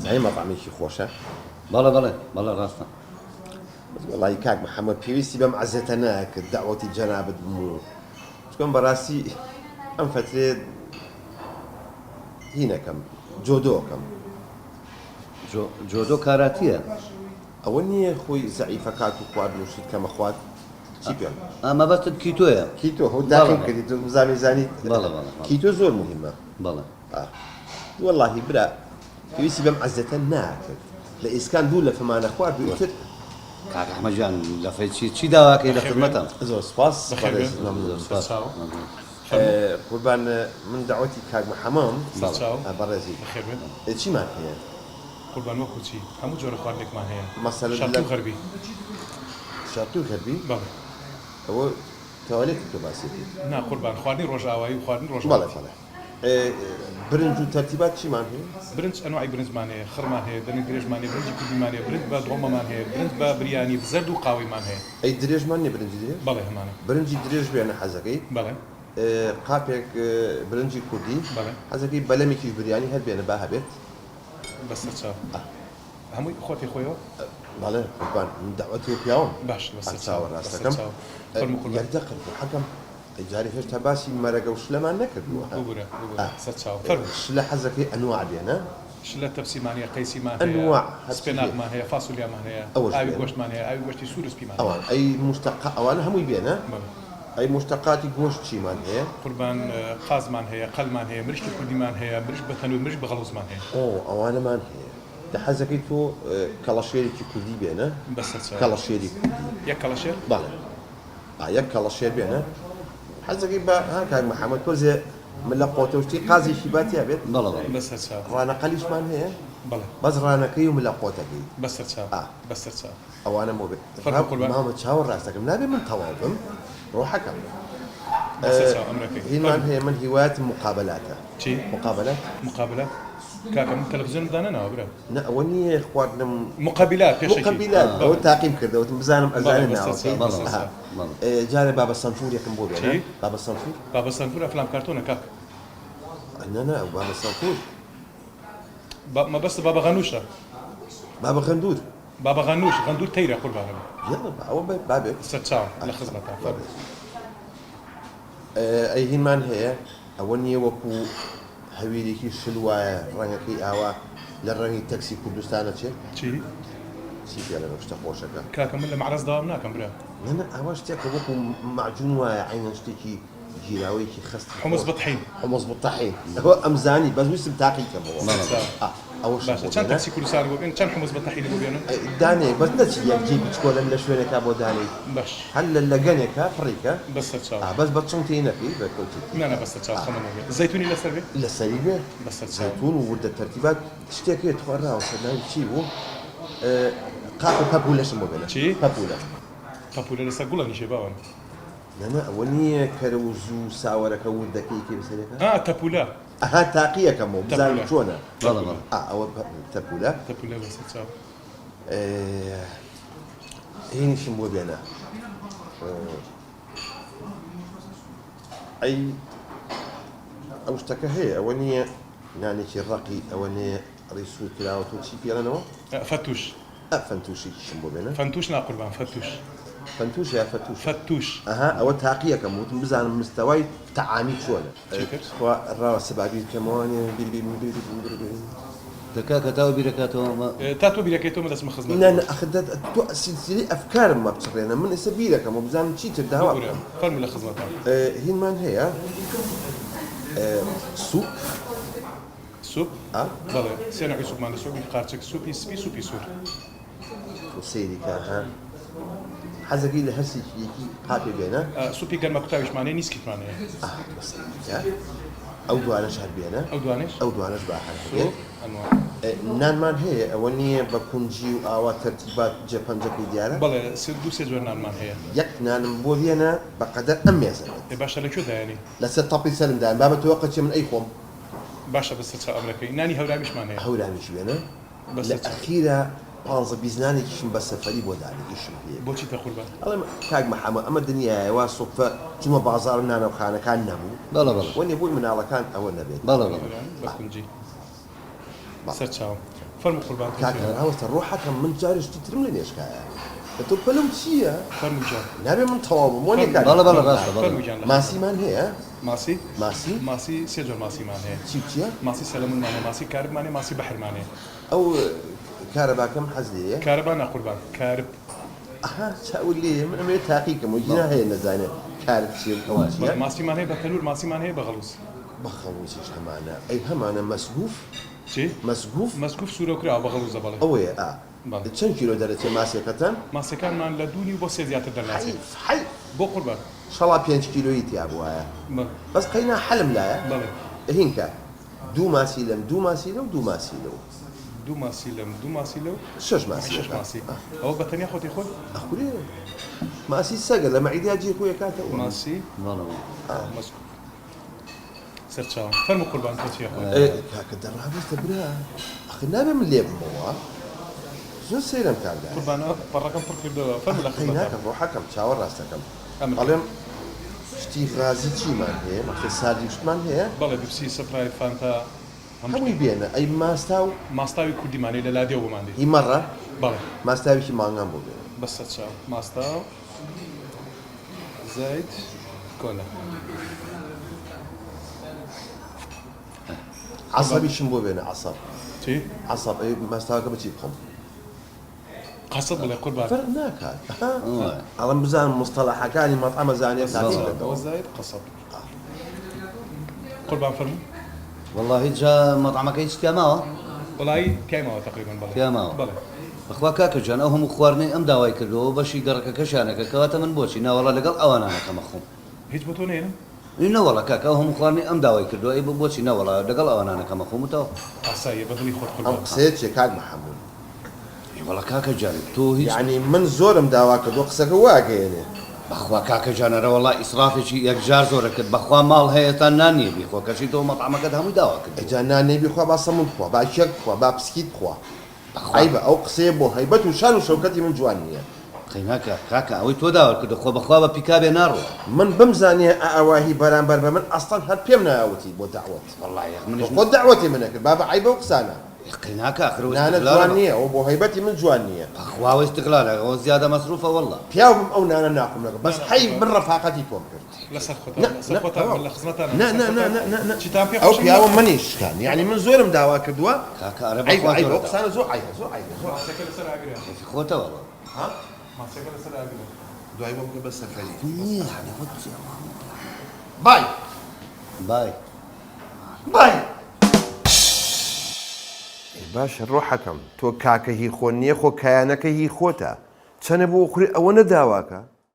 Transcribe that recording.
ئەزانی مەتعەمێکی خۆشە؟ بەڵێ بەڵێ بەڵێ ڕاستە. بەس وەڵاهی کاک محەمەد پێویستی بەم عەزێتە نەئەکرد دەعوەتی جەنابت بم و چونکە من بەڕاستی ئەم فەترەیە هینەکەم جۆدۆکەم. جۆ جۆدۆ کاراتیە؟ ئەوە نییە خۆی زەعیفە کات و خواردن و شت کەمە خوات چی پێم. ئا مەبەستت کیتۆیە؟ کیتۆ هۆ داخیم کردی تۆ بزانم زانیت بەڵێ بەڵێ بەڵێ. کیتۆ زۆر موهیمە. بەڵێ. ئا وەڵاهی برا پێویستی بەم عەزێتە ناکرد لە ئیسکان دوو لەفەمانە خوارد و ئیتر. کاک ئەحمەد گیان لەفەی چی چی داواکەی لە بەخێر بێن. خزمەتم. زۆر سوپاس بەخێر بەڕێز بێن. مەمنون. زۆر سوپاس سەرچاو. مەمنون. فەرموو. قوربان من دەعوەتی کاک محەمەم. بەڵێ. سەرچاو. بەڕێزی. بەخێر بێن. چیمان هەیە؟ قوربان وەکو چی؟ هەموو جۆرە خواردنێکمان هەیە. مەسەلەن شەرقی لە و غەربی. شەرقی و غەربی؟ بەڵێ. ئەوە تەوالێتی تۆ باسی ئەکەیت. نا قوربان خواردنی ڕۆژئاوایی و خواردنی بەڵێ ڕۆژهەڵاتی. بەڵێ. برنج و تەرتیبات چیمان هەیە؟ برنج ئەنواعی برنجمان هەیە، خڕمان هەیە، دەنک درێژمان هەیە، برنجی کوردیمان هەیە، برنج بە دۆڵمەمان هەیە، برنج بە بریانی زەرد و قاوەیمان هەیە. ئەی درێژمان نیە برنجی درێژ؟ بەڵێ هەمانە. برنجی درێژ بێنە حەزەکەی. بەڵێ. قاپێک برنجی کوردی. بەڵێ. حەزەکەی بەلەمێکیش بریانی هەر بێنە با هەبێت. بەسەرچاو. هەمووی خۆتی خۆیەوە؟ بەڵێ قوربان من دەعوەتی و پیاوم. باشە بەسەرچاو. چاوە ڕاستەکەم. بەسەرچاو. فەرموو قوربان. یەک دەقە حەکەم ئەی جارێ هێشتا باسی مەرەگە و شلەمان نەکردووە. ببورە ببورە سەرچاو. فەرموو. شلە حەزەکەی ئەنواع بێنە؟ شلە تەپسیمان هەیە، قەیسیمان هەیە، ئەنواع هەرچی بێ. سپێناغمان هەیە، فاسۆلیامان هەیە، ئەوەش ئاوی بێنە. گۆشتمان هەیە، ئاوی گۆشتی سوور و سپیمان هەیە. ئەوان ئەی موشتەقا ئەوانە هەمووی بێنە؟ بەڵێ. ئەی موشتەقاتی گۆشت چیمان هەیە؟ قوربان قازمان هەیە، قەلمان هەیە، مریشکی کوردیمان هەیە، مریشک بە تەنوور، مریشک بە غەڵوزمان هەیە. ئۆ ئەوانەمان هەیە. دە حەزەکەی تۆ کەڵەشێرێکی کوردی بێنە؟ بەسەرچاو. کەڵەشێری کوردی. یەک کەڵەشێر؟ بەڵێ. ئا یەک کەڵەشێر بێنە. حەزەکەی بە ها کاک محەمەد تۆزێ ملە قۆتە و شتی قازێکی با تیا بێت. بەڵێ بەڵێ. بەسەرچاو. ڕانەقەلیشمان هەیە؟ بەڵێ. بەس ڕانەکەی و ملە قۆتەکەی. بەسەرچاو. ئا. بەسەرچاو. ئەوانەم بۆ بێ. فەرموو قوربان. مامە چاوە ڕاستەکەم نابێ من تەواو بم ڕۆحەکەم. بەسەرچاو ئەمرەکەی. هینمان فەرموو. هەیە من هیوایەتم مقابەلاتە. چی؟ مقابەلات. مقابەلات؟ کاکە من تەلەفزیۆنم دانەناوە برا. نا ئەوە نییە خواردنم. مقەبیلات پێشەکی. مقەبیلات ئەوە تاقیم کردەوە وتم بزانم بەڵێ ئەزانێ بەسەرچاو ناوەکەی. بەسەرچاو. بەڵێ. جارێ بابە سەنفوورێکم بۆ بێنە. چی؟ بابە سەنفوور. بابە سەنفوور ئەفلام کارتۆنە کاک. نا نا ئەو بابە سەنفوور. مەبەستت بابە غەنووشە؟ بابە غەندوور. بابە غەنووش، غەندوور تەیرە قوربانە بم. یەڵە با ئەوە با بێت. سەرچاوم لە خزمەتان فەرموو. ئەی هینمان هەیە؟ ئەوە نییە وەکوو هەویرێکی شل وایە ڕەنگەکەی ئاوا لە ڕەنگی تەکسی کوردستان ئەچێ؟ چی؟ چی پێ ئەڵێن ئەو شتە خۆشەکە؟ کاکە من لە مەعرەز داوام ناکەم برا. نا نا ئاوا شتێکە وەکوو مەعجوون وایە عەینەن شتێکی گیراوەیەکی خەستی خۆش. حومس بتحین. حومس بتحین ئەوە ئەمزانی بەس ویستم تاقی کەمەوە. ئا ئەوەشم باشە بۆ چەند بێنە. تەکسی کوردستانی بۆ بێنم چەند حومس بتحینی بۆ بێنم؟ دانەیەک بەس نەچی یەک جێی بچکۆلەن لە شوێنێکا بۆ دانەی باش. هەر لە لەگەنێکا پڕی کە. بەسەر چاو. ئا بەس بە چنگ تێی نەکەی بە کەوچک تێی نا نا کە. بەسەر چاو ئا. خەمت نەبێ زەیتونی لەسەر بێ؟ لەسەری بێ. بەسەر چاو. زەیتون و وردە تەرتیبات شتێک هەیە تخوا ڕاوەستە ناوی چی بوو قاپێ پەپوولەشم بۆ بێنە. چی؟ پەپوولە. پەپوولە لەسەر گوڵ ئەنیشێ باوان. نا نا ئەوە نییە کەرەوز و ساوەرەکە وردەکەی کەی بەسەرێکا؟ ئا تەپولە. ئەها تاقیەکەمەوە بزانم تەپولە. چۆنە. بەڵێ بەڵێ. ئا ئەوە تەپولە. تەپولە بەسەر چاو. هینیشم بۆ بێنە. ئەی ئەو شتەکە هەیە ئەوە نییە نانێکی ڕەقی ئەوە نییە ئەڵێی سوور کراوە تۆ چی پێڵێنەوە؟ فەتوش. ئە فەنتوشێکیشم بۆ بێنە. فەنتوش نا قوربان فەتوش. فەنتوش یا فەتوش؟ فەتوش. ئەها ئەوە تاقیەکەم وتم بزانم مستەوای تەعامی چۆنە. چی کرد؟ تخوا ڕاوەستە با بیرکەمەوە. دە کاکە تا ئەو بیرەکاتەوە مە. تا تۆ بیرەکەیتەوە من دەچمە خزمەتت. نا نا ئەخر دە تۆ سیلسیلەی ئەفکارم مەپچڕێنە من ئێستا بیرەکەمەوە بزانم چیتر داوا ببورە بکەم. فەرموو لە خزمەتام. هینمان هەیە سوپ؟ سوپ؟ ئا. بەڵێ سێ نەوعی سوپمان هەیە سوپی قارچک سوپی سپی سوپی سوور. تۆ سەیری کە ها حەزەکەی لە هەرسێکی یەکی قاپێ بێنە. سوپی گەرمە کوتاویشمان هەیە نیسکیشمان هەیە. ئا تۆ سەیری کە ئەو دوانەش هەر بێنە. ئەو دوانەش؟ ئەو دوانەش با هەر هەبێت. سوپ ئەنوا. نانمان هەیە ئەوە نییە بە کونجی و ئاوا تەرتیبات جێ پەنجەکەی دیارە؟ بەڵێ سێ دوو سێ جۆر نانمان هەیە. یەک نانم بۆ بێنە بە قەدەر ئەم مێزە بێت. ئێ باشە لە کوێ دایەنی؟ لەسەر تەپڵی سەرم دایەن بابە تۆ قەچێ من ئەیخۆم. باشە بەسەر چاو ئەمرەکەی. نانی هەورامیشمان هەیە. هەورامیش بێنە. لە بەسەر چاو. ئەخیرا پانزە بیست نانێکیشم بە سەفەری بۆ دانێ ئیشم پێیە. بۆ چیتە قوربان؟ ئەڵێم کاک محەمە ئەمە دنیایە وا سوتفە چومە بازاڕ نانەوخانەکان نەبوو. بەڵێ بەڵێ. وەنیە بۆی مناڵەکان ئەوە نەبێت. بەڵێ بەڵێ. هەورامی بە کونجی. بەڵێ. سەر چاوم. فەرموو قوربان تۆ کاکە چیە؟ ڕاوەستە ڕۆحەکەم من جارێ شتی ترم لە مێشکایە دە تۆ پەلەو چییە؟ فەرموو گیان. نابێ من تەواو بم وەنیە فەرموو. کاک بەڵێ بەڵێ محەممەد؟ ڕاستە بەڵێ. فەرموو گیان لە خزمەتم. ماسیمان هەیە؟ ماسی؟ ماسی؟ ماسی سێ جۆر ماسیمان هەیە. چی و چییە؟ ماسی سەلەمونمان هەیە، ماسی کاربمان هەیە، ماسی بەحرمان هەیە. ئەو کارەباکەم حەز لێیە. کارەبا نا قوربان، کارب. ئەها چاوت لێیە من ئەمەوێ تاقی کەمەوە گینا هەیە نەزانێ کارب چیە و ئەوە چیە. بەڵێ ماسیمان هەیە بە تەنور، ماسیمان هەیە بە غەڵوز. بە خەڵوزیش هەمانە ئەی هەمانە مەسگوف؟ چی؟ مەسگوف؟ مەسگوف سوورەوکراوە بە غەڵوزە بەڵێ. ئەوەیە ئا. بەڵێ. چەند کیلۆ دەرەچێ ماسیەکەتان؟ ماسیەکانمان لە دوو نیو بۆ سێ زیاتر دەرناچێ. حەیف حەیف. بۆ قوربان؟ شەڵا پێنج کیلۆیی تیا بوایە. بەڵێ. بەس قەینا حەلم لایە؟ بەڵێ. هینکە دوو ماسی لەم دوو ماسی لەو دوو ماسی لەو. دوو ماسی لەم دوو ماسی لەو. شەش ماسی شەش ئەکا. ماسی. ئەوە بە تەنیا خۆتی خۆی؟ ئەخورێ. ماسی سەگە لە مەعیدەیا جێی خۆی ئەکاتەوە. ماسی بەڵێ بەڵێ. مەسکوف. سەرچاوم. فەرموو قوربان تۆ چی ئەخۆی؟ ئێ کاکە دە ڕاوەستە برا ئەخر نابێ من لێ بمەوە زۆر سەیرەم کاک دایە. قوربان ئەوە پەڕەکەم پڕ کردەوە فەرموو لە قەی خزمەتام. ناکەم ڕۆحەکەم چاوە ڕاستەکەم ئەمر کە. ئەڵێم شتی غازی چیمان هەیە مەخسەر ساردی شتمان هەیە؟ بەڵێ بیپسی سپرایت فانتا هەموو هەمووی شتێک. بێنە ئەی ماستاو؟ ماستاوی کوردیمان هەیە لە لادێوە بۆمان دێ. هی مەڕە؟ بەڵێ. ماستاوێکی مانگام بۆ بێنە. بەسەرچاو ماستاو. زەید کۆلا. عەسەبیشم بۆ بێنە عەسەب. چی؟ عەسەب ئەی ماستاوەکە بە چی بخۆم؟ قەسەب بڵێ قوربان. فەرق ناکات ئەڵێم بزانم مستەڵەحەکانی مەتعەمە زانێ تاقی کردەوە. ئەوە زاید قەسەب. قوربان فەرموو. وەڵاهی جا مەتعەمەکە هیچ تیا ماوە؟ وەڵاهی تیای ماوە تەقریبەن بەڵێ. تیا ماوە. بەڵێ. بەخوا کاکە گیان ئەو هەموو خواردنەی ئەم داوای کردووە و بەشی گەڕەکەکەشیانە کە کەواتە من بۆچی ناوەڵا لەگەڵ ئەوانە نەکەمە خۆم. هیچ بۆ تۆ نەیەنم؟ ئەی نەوەڵا کاکە ئەو هەموو خواردنەی ئەم داوای کردووە ئەی بۆچی نەوەڵا لەگەڵ ئەوانە نەکەمە خۆم و تەواو. ئاساییە بە دڵی خۆت ئەم قوربان. قسەیە چیە کاک محمود؟ ئەی وەڵا کاکە گیان تۆ هیچ. یەعنی من زۆرم داوا کردووە قسەکە وا ئەگەیەنێ. بەخوا کاکە گیان ئەرەوەڵا ئیسرافێکی یەکجار زۆرە کرد بەخوا ماڵ هەیە تا نان نیە بیخۆ کەچی تۆ مەتعەمەکەت هەمووی داوا کردووە. ئەجا نان نیە بیخوا با سەمون بخوا با کێک بخوا با پسکیت بخوا بەخوا. عەیبە ئەو قسەیە بۆ هەیبەت و شان و شەوکەتی من جوان نیە. قەی ناکا کاکە ئەوەی تۆ داوات کردوە خۆ بەخوا بە پیکابێ ناڕوا. من بمزانیایە ئاواهی بەرامبەر بە من ئەسڵەن هەر پێم نایەوتی بۆ دەعوەت. وەڵا یەخ منیش. تۆ خۆت دەعوەتی منە کرد بابە عەیبە ئەو قسانە. قەی ناکا ئاخر ئەوە نانە ئیستغلالە جوان بە. نیە ئەوە بۆ هەیبەتی من جوان نیە. بەخوا ئەوە ئیستغلالە ئەوە زیادە مەسروفە وەڵا. پیاو بم ئەو نانە ناخۆم لەگەڵ بەس نا نا حەیف قوربان. من ڕەفاقەتی تۆم کرد. لەسەر خۆتان نا لەسەر نا خۆتان تەواو من لە خزمەتانم نا لەسەر نا نا خۆتان نا نا نا چیتان پێ ئەو خۆشە من پیاوە ناخۆم. منی شکان یەعنی من زۆرم داوا کردووە کاکە ئەرێ عەیبە بەخوا عەیبە زۆرە ئەو داوا. قسانە زۆر عەیبە زۆر عەیبە زۆر عەیبە. ماسیەکە لەسەر ئاگرە. کەیفی خۆتە وەڵا. ها؟ ماسیەکە لەسەر ئاگرە. دوای بۆم کە بە سەفەری. نییە یەعنی خۆت چی ئەوە. بای. بای. بای. ئێ باشە ڕۆحەکەم تۆ کاکە هی خۆت نیە خۆ کایانەکە هی خۆتە چەنە بۆ ئەخورێ ئەوەنە داواکە.